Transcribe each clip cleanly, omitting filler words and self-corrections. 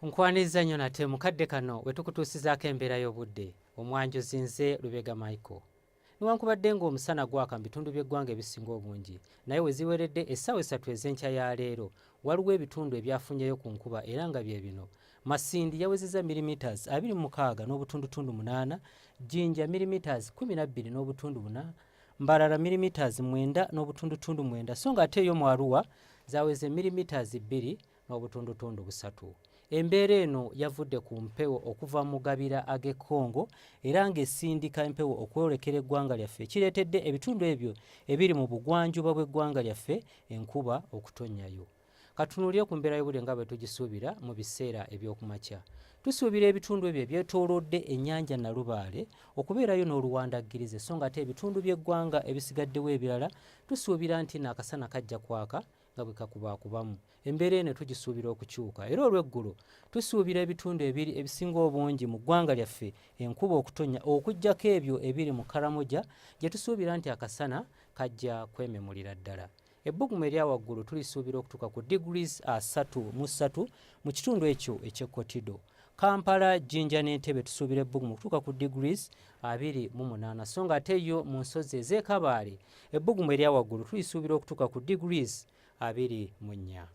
Nkwaniriza nnyo nate mu kadde kano we tukutuusizaako embeera y'obudde. Omwanjuzi nze Lubega Michael. Newankubadde ng'omusana gwaka mu bitundu by'eggwanga ebisinga obungi, naye we ziweredde essaawa 3 ez'enkya ya leero, waliwo ebitundu ebyafunyeyo ku nkuba era nga bye bino, Masindi yawezezza millimetres 26.8, Jinja millimetres 12.4, Mbarara millimetres 9.9 so ng'ate yo mu Arua zaweze millimetres 2.3. Embeera eno yavudde ku mpewo okuva mu gabira ag'e Congo era ng'esindika empewo okwolekera eggwanga lyaffe ekireetedde ebitundu ebyo ebiri mu bugwanjuba bw'eggwanga lyaffe enkuba okutonnyayo. Katunuulire ku mbeera y'obudde nga bwe tugisuubira mu biseera eby'okumakya. Tusuubira ebitundu ebyo ebyetoolodde ennyanja Nalubaale okubeerayo n'oluwandaggirize so ng'ate ebitundu by'eggwanga ebisigaddewo ebirala tusuubira nti n'akasana kajja kwaka nga bwe kakubaakubamu. Embeera eno tugisuubira okukyuka era olw'eggulo tusuubira ebitundu ebiri ebisinga obungi mu ggwanga lyaffe enkuba okutonnya okuggyako ebyo ebiri mu Karamoja gye tusuubira nti akasana kajja kwememulira ddala. Ebbugumu erya waggulu tulisuubira okutuuka ku degrees 33 mu kitundu ekyo eky'e Kotido. Kampala, Jinja n'Entebbe tusuubira ebbugumu okutuuka ku degrees 28 so ng'ate yo mu nsozi ez'e Kabaale ebbugumu erya waggulu tulisuubira okutuuka ku degrees 24.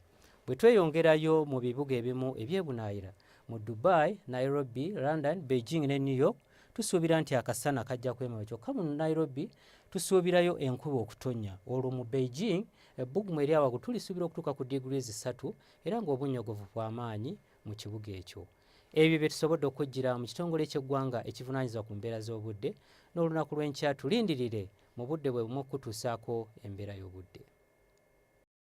Bwe tweyongerayo mu bibuga ebimu eby'ebunaayira mu Dubai, Nairobi, London, Beijing ne New York tusuubira nti akasana kajja kwemaba kyokka mu Nairobi tusuubirayo enkuba okutonnya olwo mu Beijing ebbugumu erya waggulu tulisuubira okutuuka ku degrees 3 era ng'obunnyogovu bw'amaanyi mu kibuga ekyo. Ebyo bye tusobodde okujjira mu kitongole ky'eggwanga ekivunaanyizibwa ku mbeera z'obudde n'olunaku lw'enkya tulindirire mu budde bwe bumu okukutuusaako embeera y'obudde.